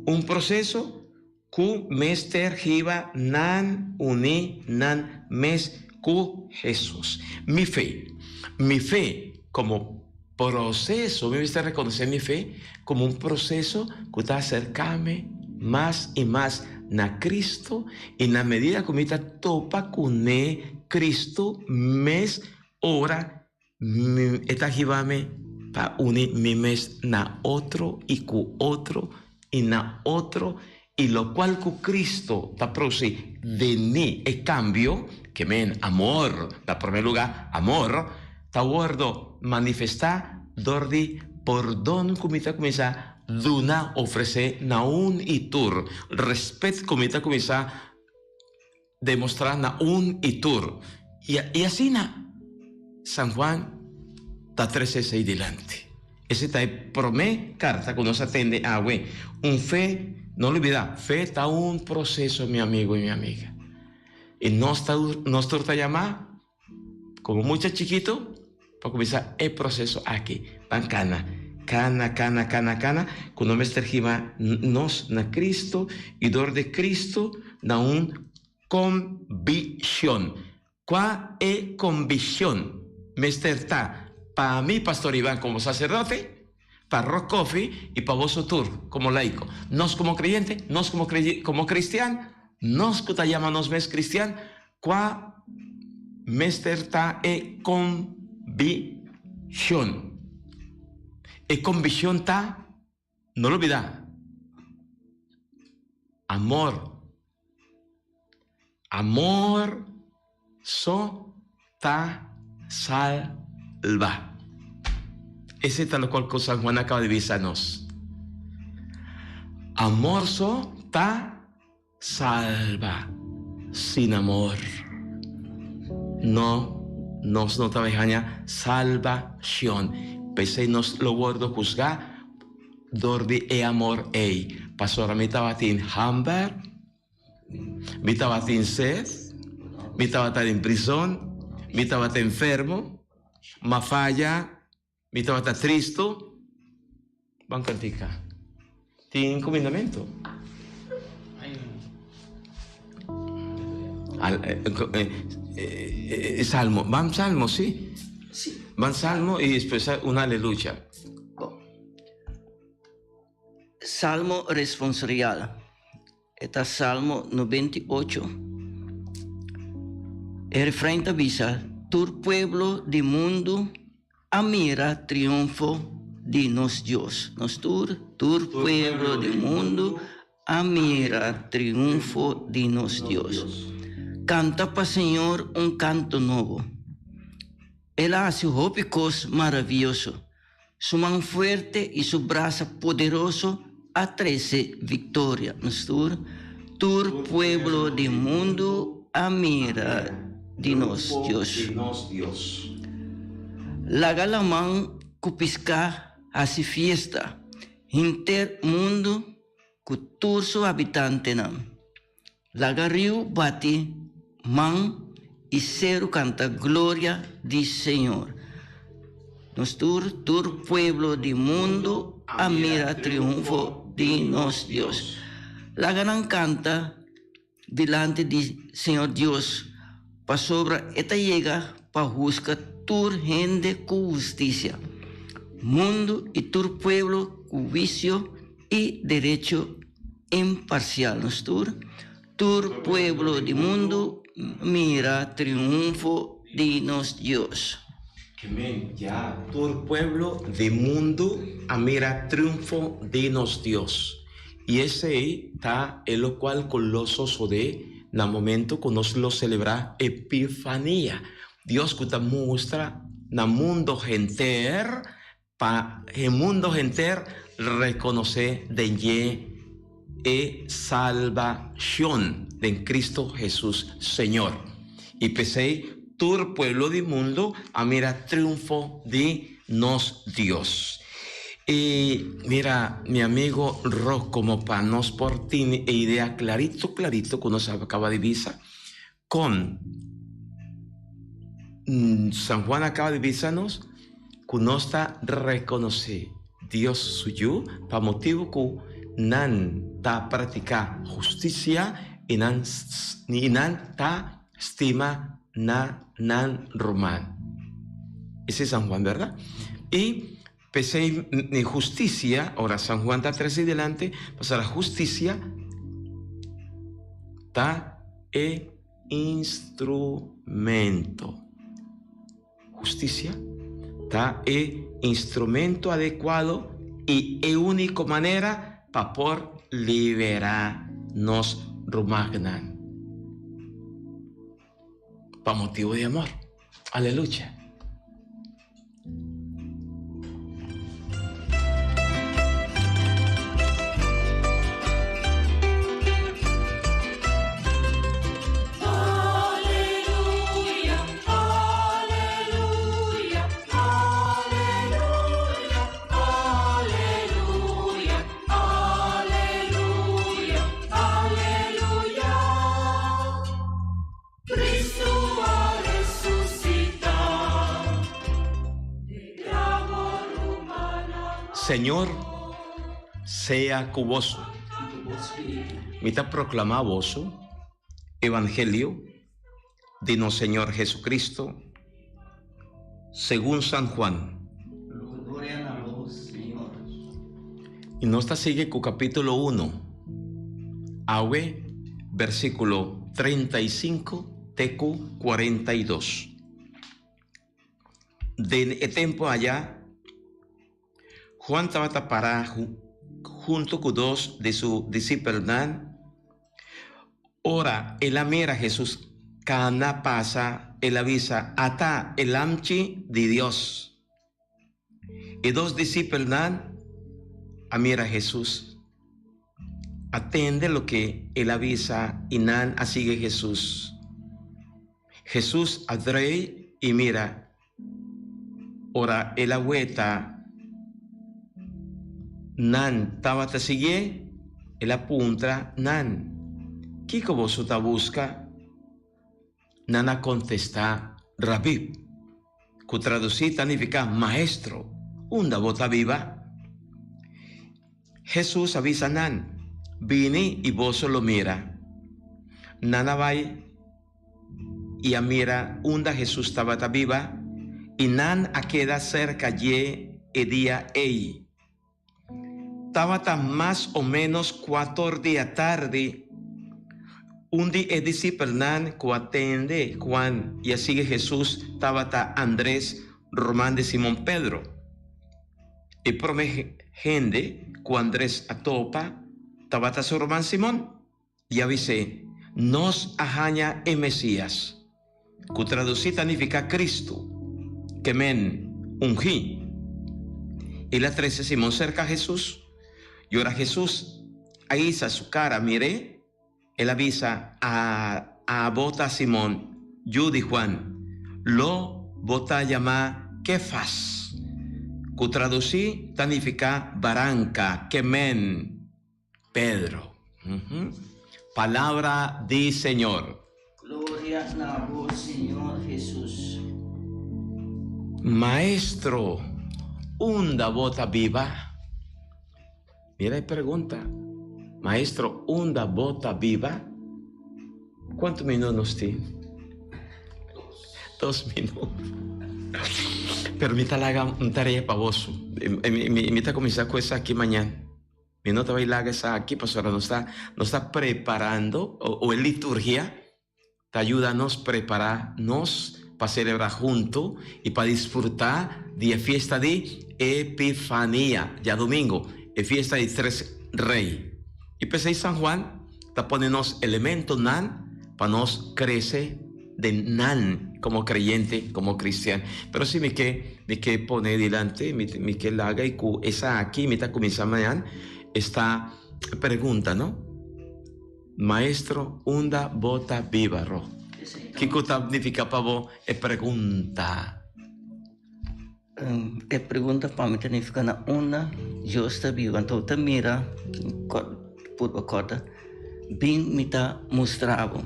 un proseso ku mester hiba nan uní nan mes ku Hesus. Mi fe, mi fe komo proseso, mi mester rekonosé mi fe komo un proseso ku ta aserká mi mas i mas na Kristu, i na medida ku mi ta topa kuné Kristu mes ora mi e ta hiba mi pa uni mi mes na otro i ku otro i na otro, i lokual ku Kristu ta produsí den mi e kambio, ke men amor, na promé lugá amor, ta wòrdu manifestá dor di pordon ku mi ta kuminsá duna, ofresé na un i tur, rèspèt ku mi ta kuminsá demostrá na un i tur. I asina San Juan ta trese esei dilanti. Esei ta e promé karta ku nos a tende awe. Un fe, no lubidá, fe ta un proseso, mi amigu i mi amiga. I nos ta nos tur ta yamá Como mucha chikito pa cuminsa e proceso aki ban cana, cana, cana, cana, cana cu no mester hiba nos na Cristo y dor di Cristo na un conviccion. Cua e conviccion mester ta pa mi Pastor Ivan como sacerdote, pa Rock Coffee y pa boso tur como laico? Nos como creyente, nos como como cristian, nos cu ta yama nos mes cristian, Kua mester ta e konvishon? E konvishon ta, no lubidá, amor. Amor so ta salba. Esei ta lokual ku San Juan a kaba di bisa nos. Amor so ta Salba sin amor. No, nos no ta bay haña salbacion. P'esey nos lo wordo huzga dor di e amor ey. Pasobra mi tabatin hamber, mi tabatin sed, mi tabata den prizon, mi tabata enfermo, m'a faya. Mi tabata tristu. Ban kantika. Tin kumindamentu. Salmo. Ban Salmo, sí. Sí. Ban Salmo y después un aleluya. Bon. Salmo responsorial. E ta Salmo 98. E refrein ta bisa, Tur pueblo di mundu a mira triunfo di nos Dios. Nos tur, tur pueblo di mundu a mira triunfo di nos Dios. Kanta pa Señor un kanto nobo. El a hasi hopi kos maravioso. Su man fuerte i su brasa poderoso a trese viktoria. Nos tur, tur pueblo di mundu a mira di nos Dios. Laga laman ku piská hasi fiesta, henter mundu ku tur su habitantenan. Laga riu bati man i seru kanta gloria di Señor. Nos tur, tur pueblo di mundu a mira triunfo di nos Dios. Laga nan kanta dilanti di Señor Dios, pasobra e ta yega pa husga tur hende ku hustisia, mundu i tur pueblo ku huisio i derecho imparcial. Nos tur, tur pueblo di mundu mira triunfo di nos Dios. Ke men ya tur pueblo di mundu a mira triunfo di nos Dios. I esei ta e lokual ku lo sosodé na momento ku nos lo selebrá Epifania. Dios ku ta mustra na mundo henter Pa e mundo henter rekonosé den dje e salbashon den Cristo Hesus Señor. I p'esei tur pueblo di mundo a mira triunfo di nos Dios. I mira, mi amigo Ro, komo pa nos por tin e idea klarito klarito ku nos a kaba di bisa, Kon San Juan a kaba di bisa nos ku nos ta rekonosé Dios su Yu pa motibu ku nan ta praktiká hustisia i nan i nan ta stima na nan ruman. Esei San Juan, bèrdat? I p'esei hustisia, ora San Juan ta trese dilanti, pasobra hustisia ta e instrumento. Hustisia ta e instrumento adecuado y e unico manera pa por libera nos rumannan. Pa motibo di amor. Aleluya. Señor sea ku boso. Mi ta proklamá boso Evangelio di nos Señor Jesucristo segun San Juan. Gloria na bo, Señor. I nos ta sigui ku kapítulo uno, awe versíkulo 35 te ku 42. Den e tempu aya, Juan tabata pará huntu ku dos di su disipelnan. Ora el a mira Hesus kana pasa, el a bisa, Ata e Lamchi di Dios! E dos disipelnan a mira Hesus, a tende loke el a bisa i nan a sigui Hesus. Hesus a drei i mira. Ora el a weta nan tabata siguié, el a puntra nan, Kiko boso ta buska? Nan a kontestá, Rabí, ku tradusí ta nifiká Maestro, unda bo ta biba? Hesus a bisa nan, Bini i boso lo mira. Nan a bai. i a mira unda Hesus tabata biba, i nan a keda serka dje e dia ei. Tabata mas o ménos kuator di atardi, un di e disipelnan ku a tende Juan i a sigui Hesus tabata Andres, ruman di Simon Pedro. E promé hende ku Andres a topa tabata su ruman Simon, i a bis'é, Nos a haña e Mesías, ku tradusí ta nifiká Kristu, ke men, Ungí. El a trese Simon serka Hesus, i ora Hesus a hisa su kara mir'é, El a bisa, A, abo ta Simon, yu di Juan. Lo bo ta yamá Kefas, ku tradusí ta nifiká baranka, ke men, Pedro. Palabra di Señor. Gloria na bo, Señor Hesus. Maestro, unda bo ta biba? Mira e pregunta, Maestro, unda bo ta biba? Cuantu minuut nos tin? Dos minuut. Pero mi ta laga un tarea pa boso. Mi ta cuminsa cu esaki mañan. Mi no ta bay laga esaki pasobra nos ta nos ta preparando o e liturgia Ta yuda nos prepará nos pa selebrá huntu i pa disfrutá di e fiesta di Epifania, djadumingu, e fiesta di Tres Rei. I p'esei San Juan ta pone nos elementonan pa nos krese den nan komo kreyente, komo kristian. Pero si mi ke, mi ke pone dilanti, mi mi ke laga i ku esaki mi ta kuminsá mañan esta pregunta, no? Maestro, unda bo ta biba, Ro? Kiko ta nifiká pa bo e pregunta? E pregunta pa mi ta nifiká na unda Dios ta biba. Anto bo ta mira, purba kòrda, bin mi ta mustra bo.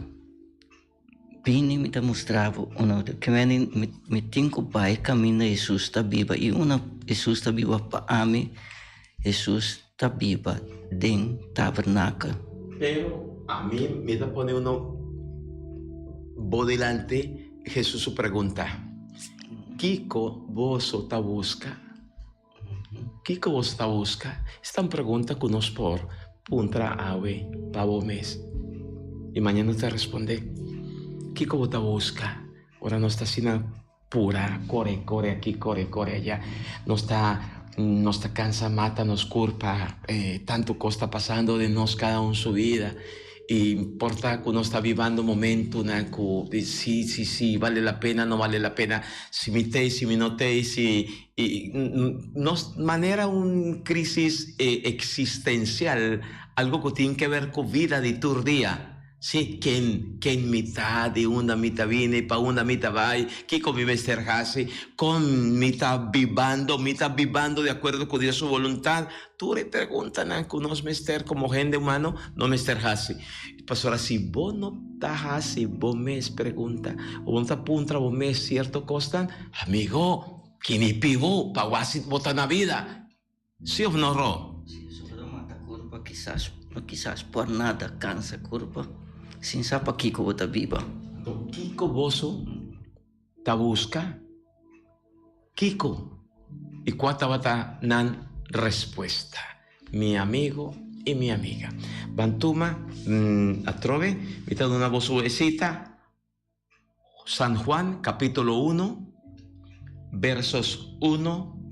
Bini mi ta mustra bo unda bo ta. Kimendi mi tin ku bai kaminda Hesus ta biba i unda Hesus ta biba pa ami, Hesus ta biba den tabernakel. Pero ami mi ta pone uno bo dilanti Hesus su pregunta, Kiko boso ta buska? Kiko boso ta buska? Esta un pregunta ku nos por puntra awe pa bo mes. I mañana nos ta respondé. Kiko bo ta buska? Ora nos ta asina pura, kore, kore aki, kore, kore allá. Nos ta, nos ta kansa mata nos kurpa, tantu kos ta pasando den nos kada un su bida. I por ta ku nos ta bibando momentunan ku di si, si, si bale la pena, no bale la pena, si mi t'ei, si mi no t'ei, si i nos manera un crisis existencial, algo ku tin ke ber ku vida di tur dia. Sí, ken, ken mi ta, di unda mi ta bini, pa unda mi ta bai, kiko mi mester hasi, kon mi ta bibando, mi ta bibando di akuerdo ku Dios su boluntat? Tur e preguntanan ku nos mester komo hende humano no mester hasi. Pasobra si bo no ta hasi bo mes pregunta o bo no ta puntra bo mes sierto kosnan, amigo, kini pibo pa wasi bo ta na bida? Si of no, Ro? Si, pasobra mata kurpa kisas, no kisas, por nada kansa kurpa sin sa pakiko bo ta biba. Anto kiko boso ta buska? Kiko i kua tabata nan respuesta? Mi amigo i mi amiga, ban tuma atrobe mi ta duna boso e sita, San Juan capítulo uno, versos uno,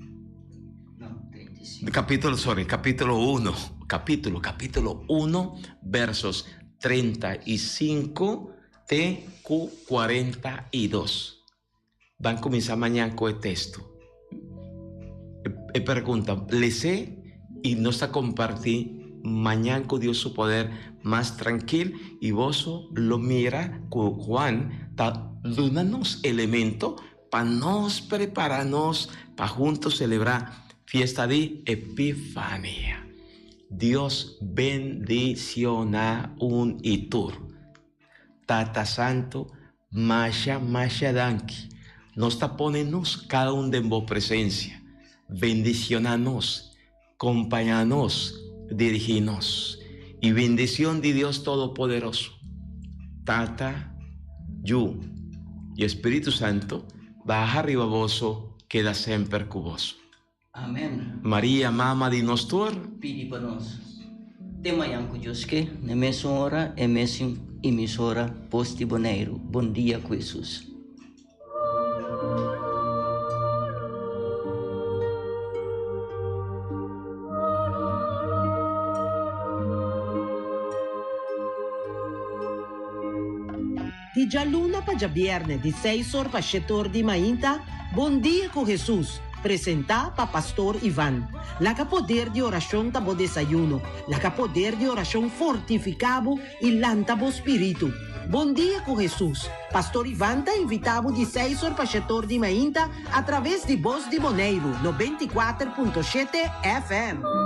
capítulo, sorry, capítulo uno, capítulo, capítulo uno, versos 35 te ku 42. Ban kuminsá mañan ku e testo. E pregunta, les'é i nos ta kompartí mañan ku Dios su poder mas trankil i boso lo mira ku Juan ta duna nos elemento pa nos prepará nos pa hunto selebrá fiesta di Epifania. Dios bendisioná un i tur. Tata Santo, Masha, masha danki. Nos ta pone nos cada un den bo presencia. Bendiciona nos, compaña nos, dirigi nos. Y bendicion di Dios Todopoderoso, Tata, Yu. i e Spiritu Santu baha riba boso keda semper ku boso. Amen. Maria, Mama di nos tur. Pidi pa nos. Te mañan ku Dios ke, na e mesun ora, e mesun emisora, Bos di Boneiru. Bon dia ku Hesus. Di djaluna pa djabièrnè di seis or pa shete or di mainta, Bon Dia ku Hesus, presentá pa Pastor Ivan. Laga poder di orashon ta bo desayuno, laga poder di orashon fortifiká bo i lanta bo spiritu. Bon Dia ku Hesus, Pastor Ivan ta invitá bo di seis or pa shete or di mainta atraves di Bos di Boneiru 94.7 FM.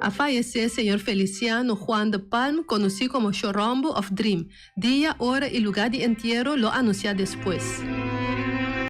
A fayesé señor Feliciano Juan de Palm konosí komo Shorombo òf Dream. Dia, ora i lugá di entiero lo anunsiá despues.